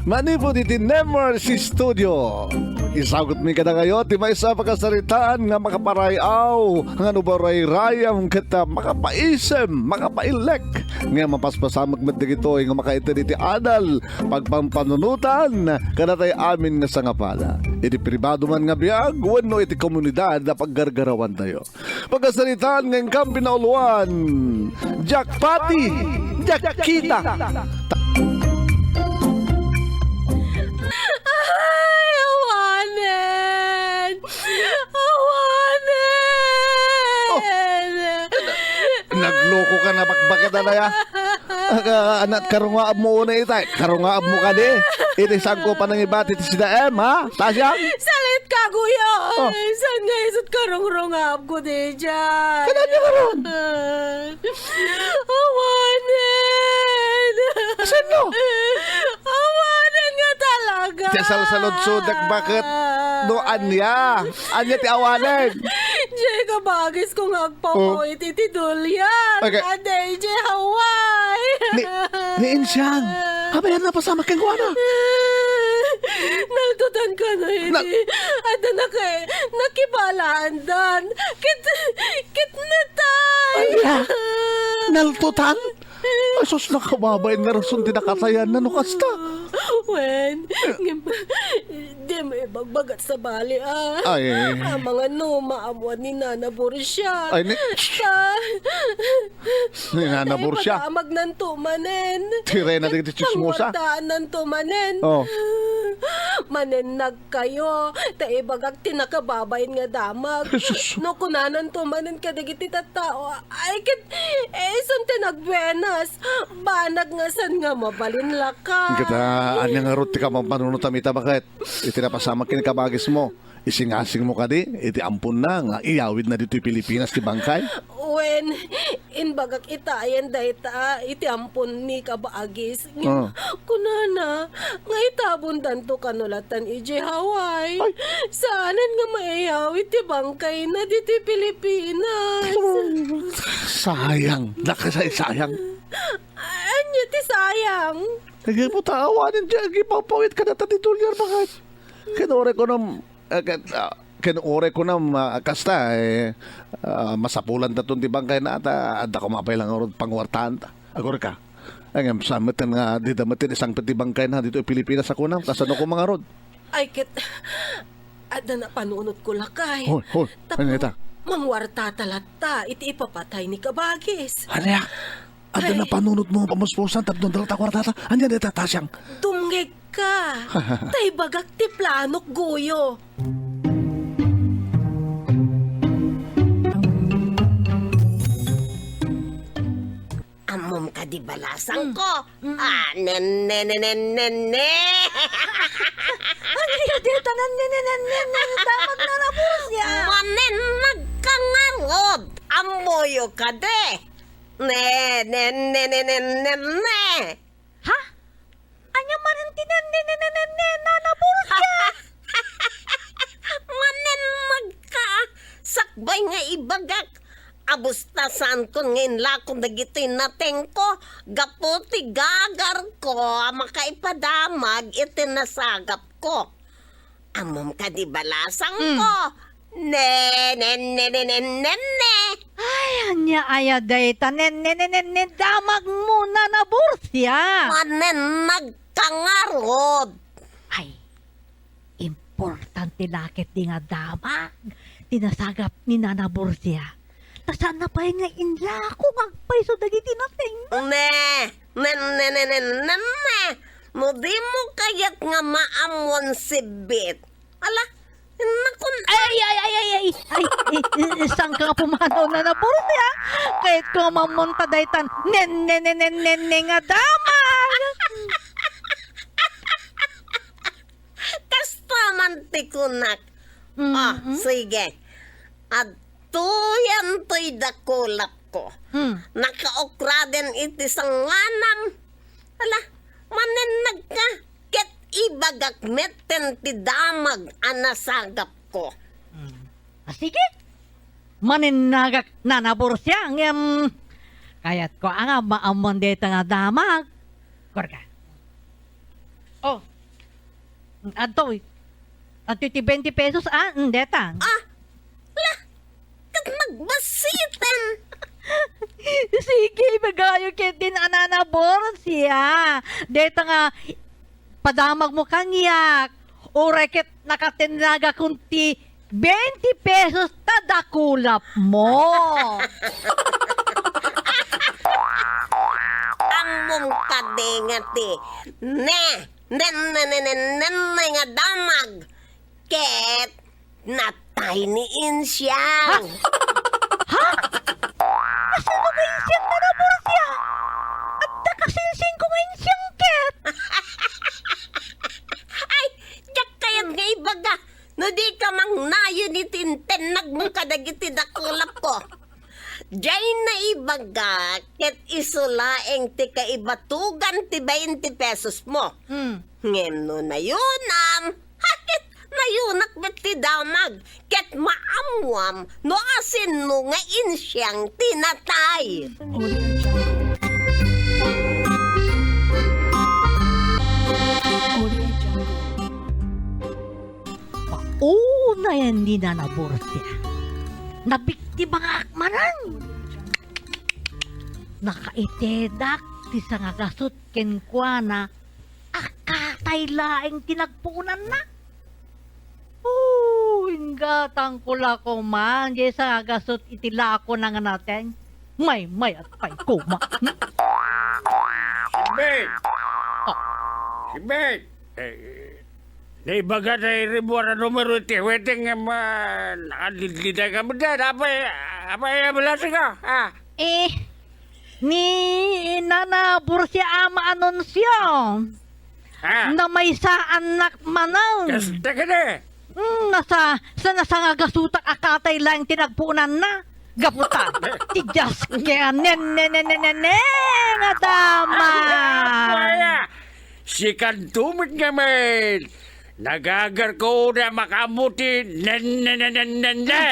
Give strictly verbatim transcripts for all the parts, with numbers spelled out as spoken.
Manipud iti Nemars Studio, isagutmi kadakayo ti maysa a pakasaritaan nga makaparay-aw, nga no barayrayaw ket, ah, makapaisem, makapailek, nga mapaspasamak met dagitoy nga makaited iti adal, pagpampanunotan, kadatayo amin nga sangapala. Iti pribado man nga biag, wenno iti komunidad a paggargarawantayo. Pakasaritaan nga inkam pinauluan, Jack Pati, Jack Kita. Ay, awanen! Awanen! Oh. Nagloko ka na, bakbakat na ya. Aga, anak, karungaab mo una itay. Karungaab mo kadi. Iti sangko panangibati ti sida em, ha? Tasya? Salit ka, Guya. Oh. Saan nga isut karungrungab ko di dyan? Kanaan niya karon? Awanen! Asenno? Awanen nga talaga! Ti salsaludsudak, bakit? No, anya? Anya ti awanen? Diay kabagis ko nga agpapawit iti dulyan. Okay. Adi, diay Hawaii. Ni, ni Insyang. Habayan na pasamak kang kuana. Naltutan ka na ini. Na- Adda na kay nakibalaandan. Kit, kit natay. Anya? Naltutan? Ay, sus, nakababain nga rason ti nakatayan na no kasta. Wen, ngem, di mo ibagbagat sabali, ah. Ay. Amangan no, maammuan ni Nana Borsia. Ay, ni- Ta- Ni Nana Borsia. Ipagamagnanto manen. Ti reyna dagiti tsismosa. Pangwartaannanto manen. Oh. Manennag kayo, ta ibagak ti nakababain nga damag. Jesus. No kunananto manen kadagiti tattao, ay ket, eh, isun ti nagbuenas. Banag nga saan nga mabalin lakay. Ket, ah, ania ngarud ti kamampanunot a mita, baket? Iti napasamak ken kabagismo, isingasingmo kadi iti amponna nga iyawidna ditoy Pilipinas ti bangkay? Wen, imbagak itayen dayta iti ampon ni kabagis. Ngem kunana nga itabondanto kano latan idiay Hawaii. Ay. Saanen nga maiyawid ti bangkayna ditoy Pilipinas. Sayang. Nakasaysayang. Ania ti sayang? Nagiputawanen ti agipapawit kadata ti dolyar, baket? Ken uray kunam, eh, ket, ah, ken uray kunam, ah, kasta, eh, ah, masapulantaton ti bangkayna ta adda koma pay la ngarud pangwartaanta. Agurayka. Ay, ngem saan met nga dida met ti sangpet ti bangkayna ditoy Pilipinas a kunam, kasano koma ngarud? Ay, ket, adda napanunotko, lakay. Hoy, hoy, tapno ania dayta? Mangwartata latta iti ipapatay ni kabagis. Ania? Adda napanunotmo nga pamuspusan tapno adda latta kwartata? Ania dayta, Tasiang? Dumngegka. Ta ibagak ti planok, Guyo. Ammom kadi balasangko? Mm. Ah, nen, nen, nen, nen, nen, ne. Ania dayta nen, nen, nen, nen, ne, ne, damag Nana Borsia? Manennagka ngarud. Ammoyo kadi? Ne, nen, nen, nen, nen, nen, ne. Ha? Ania manen ti nen, nen, nen, nen, ne, Nana Borsia? Manennagka. Sakbay nga ibagak, abusta saankon nga inlako dagitoy natengko gapu ti gagarko a makaipadamag iti nasagapko. Ammom kadi balasangko? Mm. Ne, ne, ne, ne, ne, ne, ne. Ay, ania aya dayta? Ne, ne, ne, ne, ne, damagmo, Nana Borsia. Manennagka ngarud. Ay, importante la ketdi nga damag ti nasagap ni Nana Borsia. Ta saanna pay nga inlako nga agpayso dagiti nateng. Ne, ne, ne, ne, ne, ne, ne. No dimo kayat nga maammuan sibbit. Ala, nakun- Ay, ay, ay, ay, ay, ay, i-, i-, saan ka nga pumanaw, Nana Borsia? Kayatko nga maammuan ta daytan nen, nen, nen, nen, nen, nen nga damag. Kasta man ti kunak. Mm. Ah, sige. Adtoyantoy dakulapko. Mm. Nakaukraden iti sanganam. Ala, manennagka. Ket ibagak metten ti damag a nasagapko. Mm. Ah, sige. Manennagak, Nana Borsia, ngem kayatko a nga maammuan dayta nga damag. Kurka. Oh, Adtoy. Adtoy ti twenty pesos, ah? Mm, deta. Ah, la, ket magbasitan. Sige, ibagayo ketdin a Nana Borsia. Deta nga, padamagmo kaniak. Uray ket nakatenagakon ti twenty pesos ta dakulapmo. Ammom kadi nga ti ne, nen, nen, nen, nen, nen, nga damag. Ket natay ni Insiang. Ha? Ha? Asino nga Insiang, Nana Borsia? Adda kasinsinko nga Insiang ket. Ay, diak kayat nga ibaga. No di ka mangnayon iti intennagmo kadagiti dakulapko. Diay naibaga ket isu laeng ti kaibatugan ti twenty pesos mo. Hmm. Ngem no nayonam, ha, ket nayonak met ti damag, ket maammoam no asinno nga Insiang ti natay. Unayen ni Nana Borsia. Nabiktima nga akmanan. Nakaitedak ti sangagasut kenkuana a katay laeng ti nagpuonanna. Oh, inggatangko la koman, diay sangagasut iti lakona nga nateng. Maymayat pay koma. Sibbit! Oh. Sibbit! Eh, naibaga ti ribuar a numero iti waiting, em, ah, nakadidliday ka met dyan. Apay, apay, ah, balasing ka? Ah. Eh, ni Nana Borsia Ama Anunsio. Ah. Namaysaannak manen. Kasta ka na. Hmm, nasa, sa nasangagasutak a katay laeng ti nagpuonanna. Gapu ta, ti Dios ken nen, nen, nen, nen, nen, nen, nga damag. Ay, apo aya. Sikanto met ngamin. Nagagarko da makaammo ti nen, nen, nen, nen, nen, ne.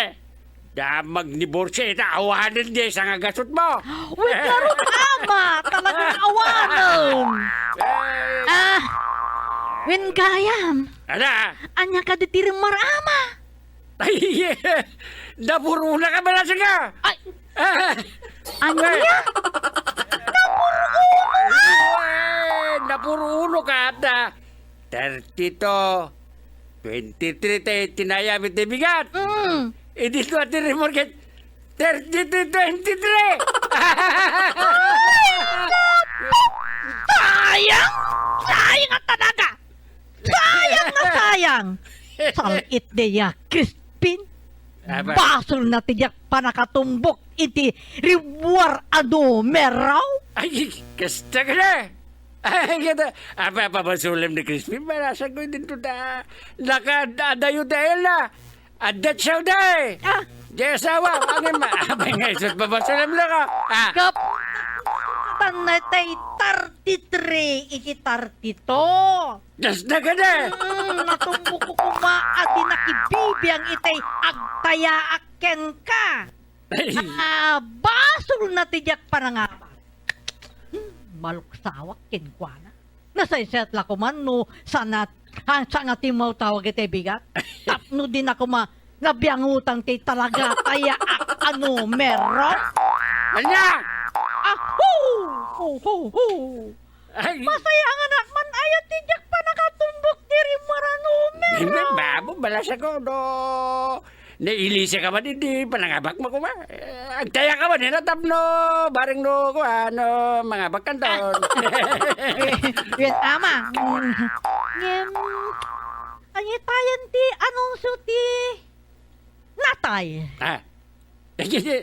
Damag ni Borsia, ita, awanen diay sangagasutmo. Wen ngarud, ama, talagang awanen. Ay. Ah, wen gayam. Ada? Ania kadi ti rimmuar, ama? Ay, napuruna ka, balasing ka? Ay, ania? Napuruna ka, ada? Thirty-two. Twenty-three ti tinayam iti bigat. Mm. Idi dua ti rimmuar ket thirty-three twenty-three. Ay, sayang! Sayang a talaga! Sayang na sayang! Sal-it diay a Crispin. Aba. Basolna ti diak pannakatumbok iti rimmuar a numero. Ay, kasta ka na. Ay, kata, apa, apa, basolem ni Crispin, balasangko dinto ta. Nakaad-adayo ta ella. Adda siya, day. Ah. Di asawa, angin ma-, abay nga, isus, babasalam lang, ah. Ah. Kap-, tan na tay thirty-three, iti thirty-two. Das na ka na. Mm, natumbok ko kuma, adi nakibibiang itay agtayaak kenka. Ay. Ah, basol na ti diak panangabak. Hmm, maluksawak kenkuana. Nasaysayat la koman no saan a, ah, saan a timmawtawag iti bigat. Tapno di na koma nabiangutan ti talaga tayaak a numero. Ania? Ah, hu! Hu, hu, hu! Ay. Masayanganak man aya ti diak pannakatumbok ti rimmuar a numero. Ay, babo, balasako, no. Nailisi ka man idi panangabak mo kuma. Eh, agtaya ka man, ina, tapno bareng no, kuan, no, mangabak kanton. Ah. Wen, ama. Mm. Ngem, ania tayen ti anunsio ti natay? Ah. Eh, gini,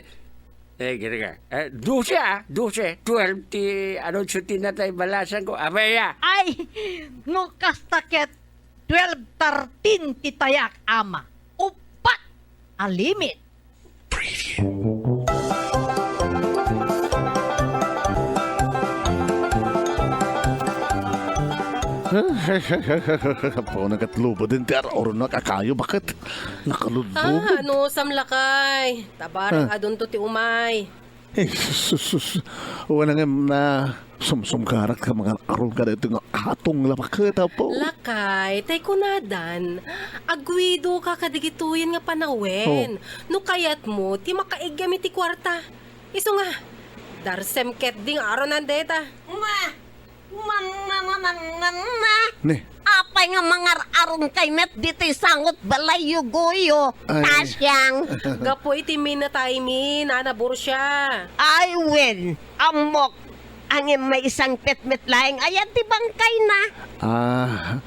eh, gini ka. Eh, dose, ah, dose, twelve ti anunsio ti natay, balasangko. Abay, ah. Ay, no kasta ket twelve thirteen ti tayak, ama. Uppat a limit. Apo, nagatlubaden ti ar-urnak a kayo, baket nakaludbubog. Ah, anusam lakay. Tabarang Ah. adunto ti umay. Eh, sus, sus, sus. Wen ngem na sumsumgarak ta mangar-aron kadaytoy nga atong lapaket, Apo. Lakay, tay kunadan, agwidoka kadagitoyen nga panawen. Oh. No kayatmo, ti makaiggam iti kuarta. Isu nga, darsem ketdi nga arunan dayta. Ma! Ma, ma, ma, ma, ma, ma. Ne. Apay nga mangar-aron kay met ditoy sangot balayyo, Goyo? Ay. Tasyang. Gapu iti minataymi, Nana Borsia. Ay, wen, ammok. Ngem maisangpet met laeng aya ti bangkayna. Ah,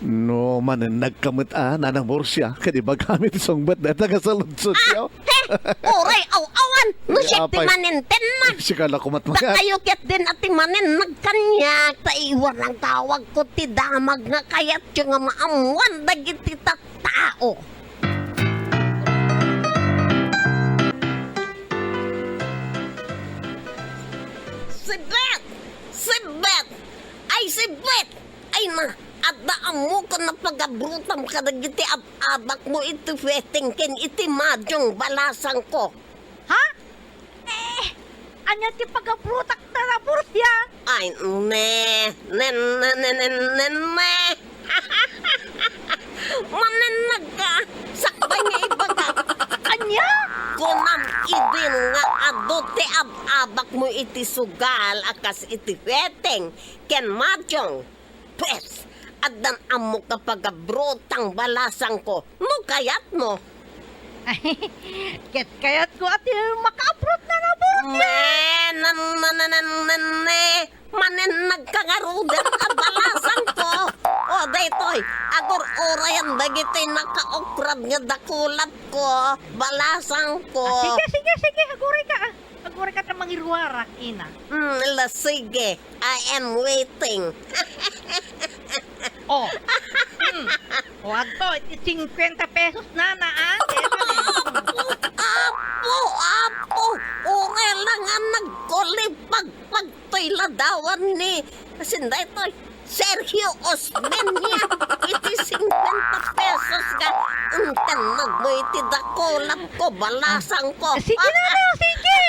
no manennagka met a, Nana Borsia, ket ibagami ti sungbat dayta nga saludsodyo. Ah, He! Uray, aw-awan! No siak ti manentennag! Sika la kumat mangat. Dakayo ketdin a ti manennag kaniak, ta iwaragawagko ti damag nga kayatyo nga maammoan dagiti tattao. Sibbet! Sibbet! Ay, sibbet! Ay na, adda ammok a napagabrutam kadagiti ab-abakmo iti wedding ken iti madiong balasangko. Ha? Eh, ania ti pagabrutak, Nana Borsia? Ay, ne, ne, ne. Manennagka, sakbay nga ibagak. Ania? Kunam idin nga adu ti ab-abakmo iti sugal a kas iti wedding ken madiong. Pwes, addan ammok a pagabrutang balasangko no kayatmo. Ket kayatko a ti makaabrut, Nana Borsia. Ne, nan, nan, nan, nan, nan, ne. Manennagka ngaruden a balasangko. O, daytoy, agur-urayan dagitoy nakaukrad nga dakulapko, balasangko. Ah, sige, sige, sige, agurayka, ah. Agurayka ta mangiruarak, ina. Hmm, la, sige. I am waiting. Oh. Hmm. O, adto, iti singkuenta pesos, nana, ah. Apo, apo, apo. Uray la nga nagkulipagpag toy ladawan ni, asin daytoy, Sergio Osmeña. Iti singkuenta pesos nga intennagmo iti dakulapko, balasangko. Ah, sige, nana, sige.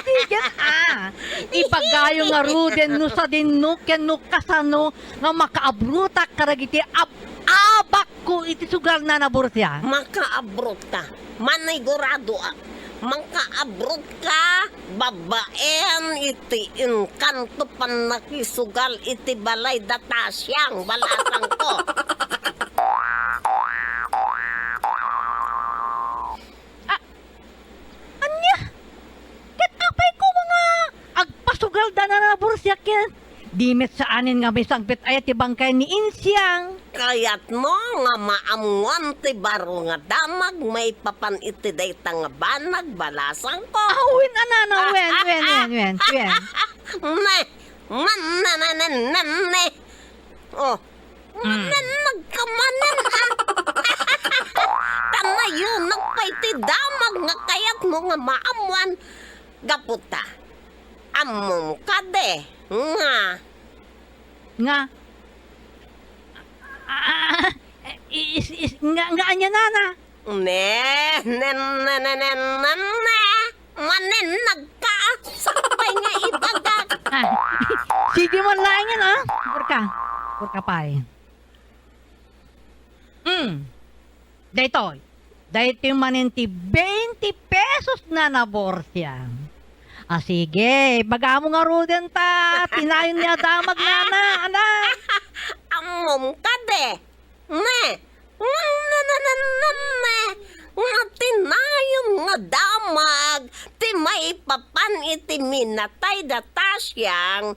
Sige, ah. Ibagayo ngaruden no sadino ken no kasano nga makaabrutak kadagiti ab-abakko iti sugal, Nana Borsia. Makaabrutka. Maniguradoak. Makaabrutka babaen iti enkanto pannakisugal iti balay da Tasiang, balasangko. Ah, ania? Ket apay koma nga agpasugalda, Nana Borsia, ken di met saanen nga maisangpet aya ti bangkay ni Insiang? Kayatmo nga maammoan ti baro nga damag maipapan iti dayta nga banag, balasangko? Ah, wen, a nana, wen, wen, wen, wen, wen. Ne, man, na, na, na, na, ne. Oh, Mm. Manen nagkamanen, ah. Tanayonak pay ti damag nga kayatmo nga maammoan. Gapu ta, ammom kadi nga Nga? Ah, is, is, nga, nga ania, nana? Ne, ne, ne, ne, ne, ne, ne. Manennagka, sakbay nga ibagak. Ah, sige man laengen, ah. Agurka. Agurka pay. Hmm. Daytoy. Daytoy manen ti twenty pesos, Nana Borsia. Ah, sige, ibagamo ngaruden ta tinayon nga damag, nana, ala. Ammom kadi? Ne, ne, ne, ne, ne, ne, ne. Nga tinayon nga damag ti maipapan iti minatay da Tasiang,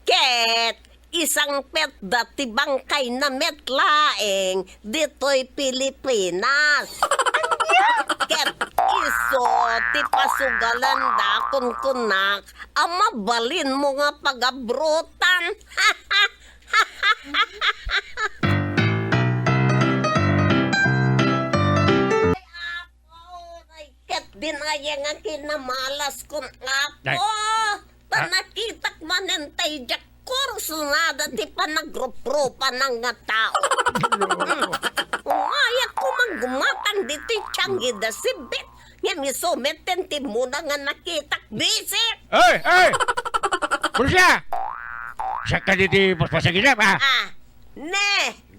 ket isangpetda ti bangkayna met laeng ditoy Pilipinas. Ket isu ti pasugalanda, kunkunak, a mabalinmo nga pagabrutan. Ket dinaya nga kinamalas kun Apo. Ay. Ta nakitak manen tay diak kursunada ti panagruprupanan nga tao. Umayak koma gumatang ditoy tianggi da Sibit. Ngem isu met ti immuna nga nakitak, bisit! Ay, ay! Borsia! Saka diti paspasagidam, ah! Ah, ne!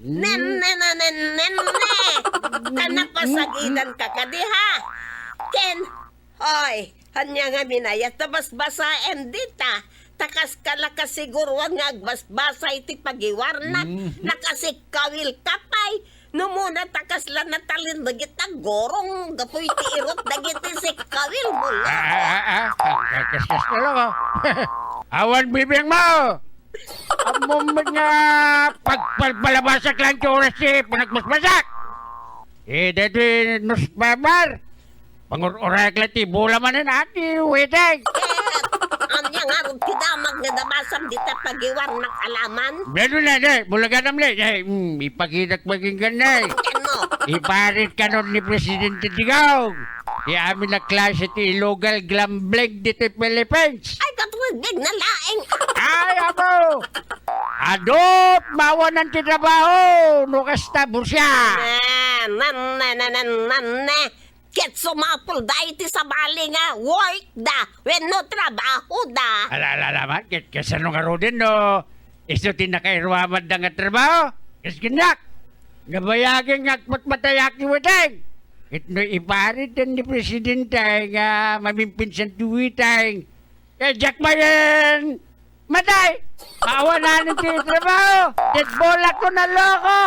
Ne, ne, ne, ne, ne, ne! Ta napasagidanka kadi, ha? Ken, hoy, ania ngamin aya ta basbasaen dita? Ta kaska la kasiguruan nga agbasbasa iti pagiwarnak, Mm. nakasikkawilka pay. No muna ta kasla natalindeg ita gurong gapu iti irut dagiti sikkawil mo, loko. Ah, ah, ah, ah. Ang kaskaskas na, loko. Awan bibiang mo. Ammom met nga pagpalpalabasak lang ti oras ti panagbasbasak. Eh, deti newspaper. Pangur-urayak la ti bola manen, a, ti weteng. Eh, ania ngarud ti damag nga nabasam dita pagiwarnak a laman? Bueno na, ne, bulaganam, ne. Eh, mm, ipakitak makin kan, ne. Ano? Iparit kanon ni Presidente Digong ti amin a klase ti illegal gambling ditoy Philippines. Ay, katulad na laeng. Ay, apo! Adut, maawanan ti trabaho, no kasta, Borsia. Ah, nan, nan, nan, nan, nan, nan. Ket sumapulda iti sabali nga workda wenno trabahoda. Ala, ala, ala man, ket kasano ngaruden no isu ti nakairuamadda nga trabaho? Kas kaniak, nabayagen nga agpatpatayak ti weteng. Ket no iparitdan ni Presidente nga mamimpinsan ti weteng, ket diak mayen matay! Awanan ti trabaho! Ket bolak ko na, loko!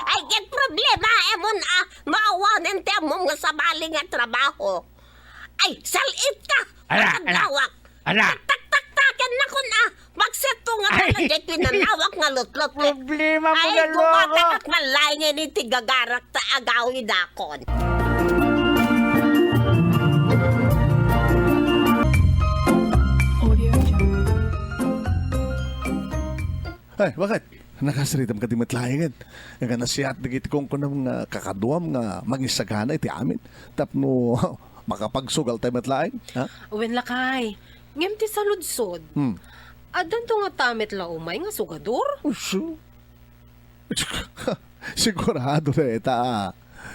Ay, ket problema, emon a, maawanen ti ammom nga sabali nga trabaho. Ay, sal-itka! Ala, ala. Agdawak! Ala. Taktaktaken nakon a, magsetto nga Ay. Talaga pinanawak nga lutlot. Problema mo Ay, na, loko. Gumatak at malaingen iti gagarak ta agawidakon. Ay, bakit? Nakasritam ka di met laengen. Nga nasiat dagiti kunkunam nga kakaduam nga mangisagana iti amin. Tapno makapagsugal tayo met laeng, ha? Wen lakay, ngem ti saludsod, Hmm. Addanto ngata met la umay nga sugador? Usu. Sigurado dayta, ah.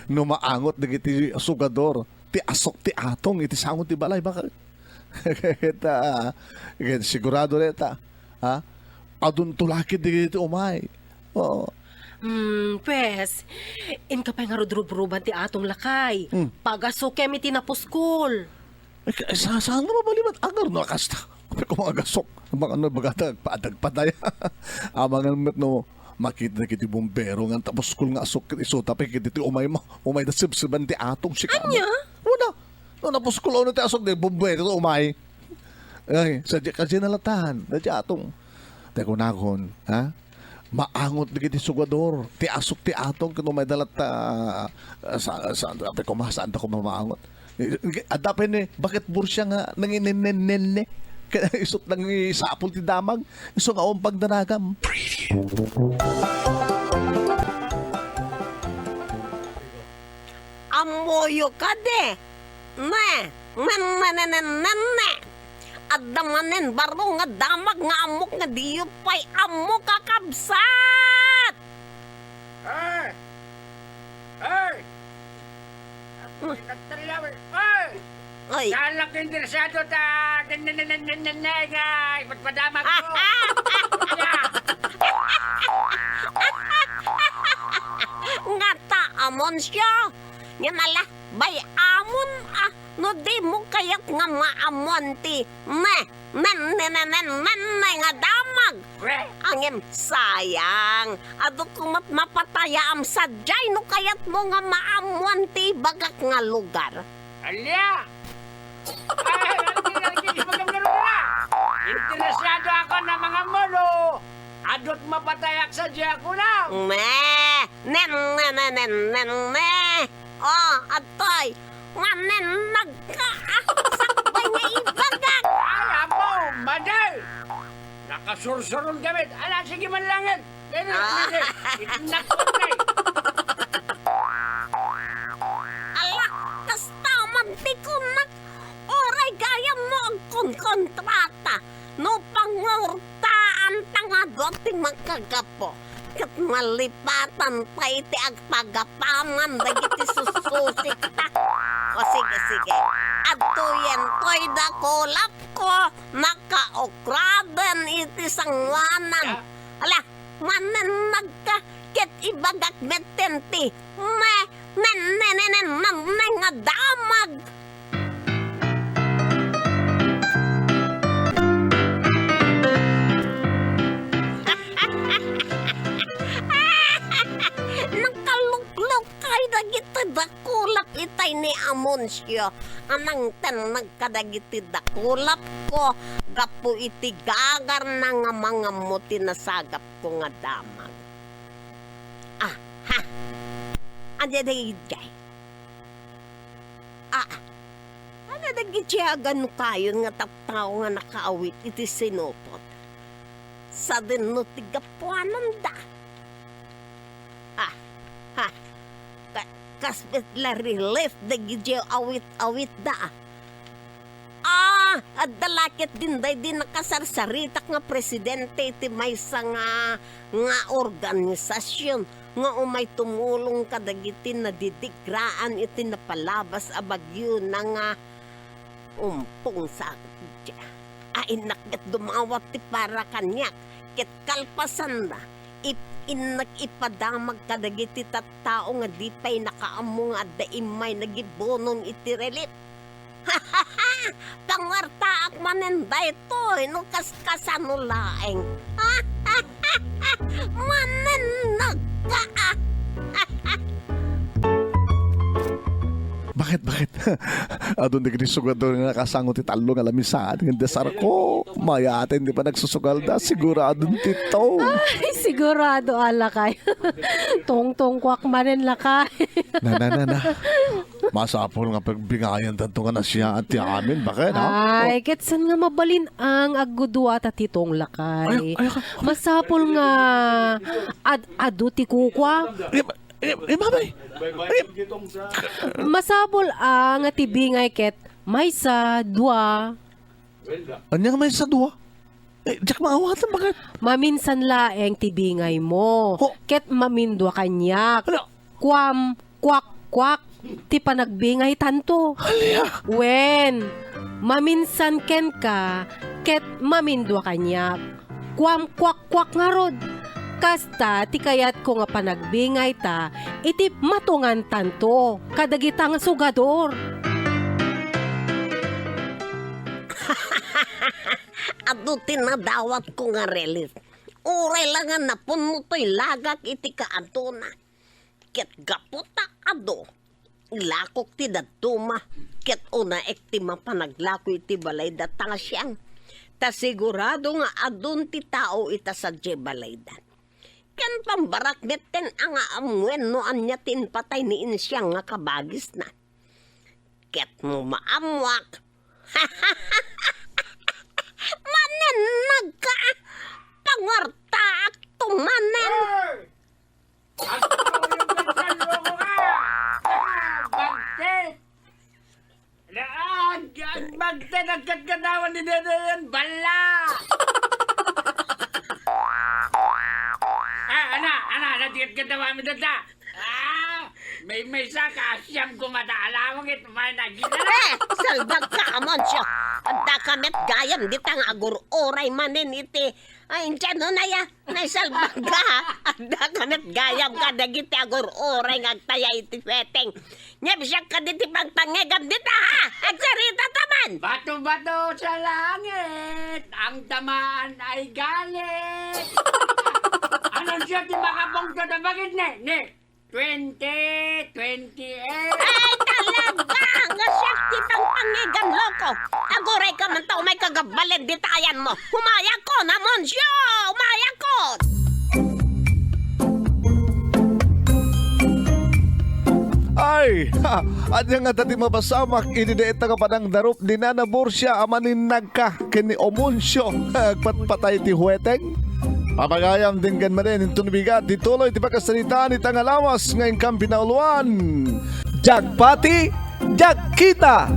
No maangot dagiti sugador, ti asok ti atong iti sango ti balay, baka. Ket, ah, ket sigurado dayta, ha? Adunto la ketdi dagiti umay. Oo. Hmm, pues, inka pay ngarud rubruban ti atong lakay. Hmm. Pagasukem iti napuskol. Eh, ka-, sa-, saan nga mabaliban? Agar no, kasta. Apay ko mga gasok. Baka no, bagata, agpa-, agpadaya. Amangan met no, makita na kiti bumbero nga tapos kul nga asok ket isu, tapay kiti ti umay mo. Umay da sebseban ti atong si kamo. Anya? Wala. No, napuskol uno ti asok, di bumbero, umay. Ay, sadya kasi nalatahan. Sadya atong. Te kunakon, ha? Maangot dagiti sugador, ti asok ti atong ken umay da latta, ah, sa, sa, apay koma, saanda koma maangot. Eh, adda pay ni, bakit Borsia nga nanginennennenne? Kaya isut nangisapul ti damag, isu nga umpag danagam. Ammoyo kadi? Ne, ne, ne, ne, ne, ne, ne. Adda manen baro nga damag nga ammok nga diyo pay ammo, kakabsat! Ay! Ay! Uy. Nagtarilaw, eh. Ay! Oy. Saan lang interesado ta, ne, ne, ne, ne, ne, ne, ne, nga ipagpadamag ko. Ngata, Amoncio, nga nala, bay-amon, ah, no di mo kayat nga maammoan ti ne, nen, nen, nen, nen, nen, ne nga damag. Ngem sayang, adu koma ti mapatayaam sadiay no kayat mo nga maammoan ti ibagak nga lugar. Alia! Ay, nalagay, nalagay, di magam na runa. Interesado ako na mga mulo. Adut mapatayak sa diya ko na. Ne, nen, nen, nen, nen, nen, ne. Oh, adtoy. Manen nagka, ah, sakbay nga ibagak. Ay, apo, madi. Nakasursuron kami. Ala, sige man langit. Dali, Ah. dali. Itnak ko na eh. Ala, kasta man ti kunak. Uray gayam mo agkonkontrata. No pangurtaanta nga adu ti makagapu. Ket malipatan pay ti agpagapaman dagiti sussusikta. O, sige, sige. Adtoyen toy dakulapko, nakaokraden iti sangoanan. Ala, manennagka ket ibagak metten ti ne, ne, ne, ne, ne, ne, ne nga damag. Nakaluklukay dagiti dakulap itay ni Amoncio a nangtennag kadagiti dakulapko gapu iti gagarna nga mangammo ti nasagapko nga damag. Ah, ha! Ania daydiay? Ah, ania dagiti aganukayon nga tattao nga nakaawit iti sinupot? Sadino ti gapuananda? Ah, ha! Ka-, kas met la relief dagiti awit-awitda. Ah, adda la ketdin daydi nakasarsaritak nga presidente iti maysa nga, nga organisasyon nga umay tumulong kadagiti nadidigraan iti napalabas a bagiona nga umpong sa, a, innak met dumawat ti para kaniak, ket kalpasanna, ip-, innak ipadamag kadagiti tattao nga di pay nakaammo nga adda immay nagibunom iti relief. Panguartaak manen daytoy no kaskasano laeng. Manennagka. Bakit, bakit? Adun dagiti sugador nga nakasango ti tallo nga lamisaan nga desarko. Mayaten di panagsusugalda, sigurado ti to. Ay, sigurado, a, lakay. Tungtungkuak manen, lakay. Na, na, na, na. Masapul nga pagbingayan tanto nga nasiyaat ti amin, bakit, ha? Ay, ket saan nga mabalin-ang agguduata ti tong, lakay. Ay, ay, ay. Masapul nga ad-, adu ti kukua. Ay, ay, ay, mamay. Ay. Masapul, a, nga ti bingay ket maysa, dua. Ania nga maysa, dua? Eh, diak maawatan, bakit? Maminsan laeng ti bingay mo, oh, ket mamindua kaniak. Ala. Kuam, kuak, kuak, ti panagbingay tanto. Halia. Wen, maminsan kenka, ket mamindua kaniak. Kuam, kuak, kuak ngarud. Kasta ti kayatko nga panagbingayta iti matungan tanto kadagita nga sugador. Adu ti nadawatko nga relief. Uray la nga napunno toy lagak iti kaaduna. Ket gapu ta adu, ilakok ti dadduma, ket unaek ti mapanaglako iti balayda ta nga siang. Ta sigurado nga adun ti tao ita sadiay balayda. Ken pambarak metten a nga ammoen no ania ti impatay ni insiang nga kabagisna. Ket no maammoak, manennagka, panguartaak to manen. Hoy! Agtuyok ka, loko ka! Bagtit! Ag-, ag-, bagtit, agkadkadawan ni Dede yan, bala! Ah, ana, ana, ana, ti kadkadawan mi dada. Ah, may, maysa ka, siyam ko mata, alam mo, kit, may naging Eh, salbag ka, Amoncio. Adda ka met gayam, ditang agur-uray manen iti. Ay, intian, no, naya. Naisalbag ka, ha? Adda ka met gayam kadagiti agur-uray nga agtaya iti hueteng. Nia, bisiak kadi ti pagpangngegam dita, ha? Agsarita ta man! Bato-bato sa langit, ang tamaan ay galit. Anong siya ti makapungto na bakit, ne? Ne? Twenty twenty-eight. Ay, talaga! Nga siak ti pangpangngegam, loko! Aguray ka man ta umay ka gabalin dita ayanmo! Umayakon, Amoncio! Umayakon! Ay, ha, ania ngata ti mapasamak iti dayta nga panangdarup ni Nana Borsia a manennagka ken ni Omoncio nga agpatpatay ti hueteng? Papagayam, denggen manen inton bigat ti tuloy ti pakasaritaan ita nga lawas nga inkan pinauluan. Diak pati, diak kita!